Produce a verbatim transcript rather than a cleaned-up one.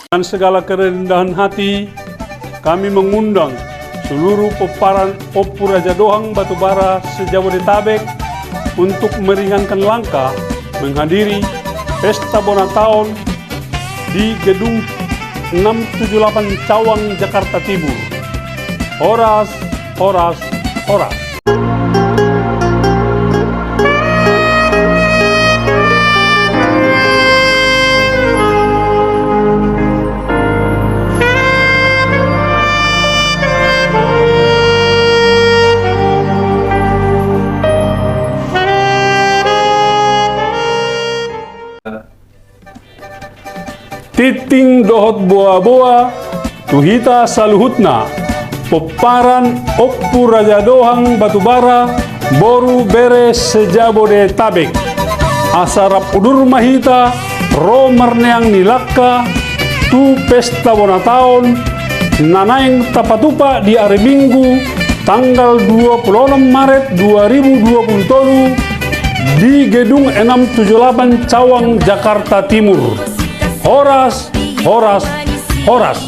Dengan segala kerendahan hati, kami mengundang seluruh pomparan Ompu Raja Dohang Batubara se-Jabodetabek untuk meringankan langkah menghadiri Pesta Bona Taon di Gedung enam tujuh delapan Cawang, Jakarta Timur. Horas, horas, horas. Tingting dohot boa-boa tu hita saluhutna, pomparan Ompu Raja Dohang Batubara, boru bere se-Jabodetabek. Asa rap udur ma hita ro marneang ni langka tu Pesta Bona Taon na naeng tapatupa di ari Minggu tanggal dua puluh enam Maret dua ribu dua puluh tolu di Gedung enam tujuh delapan Cawang, Jakarta Timur. Horas, horas, horas.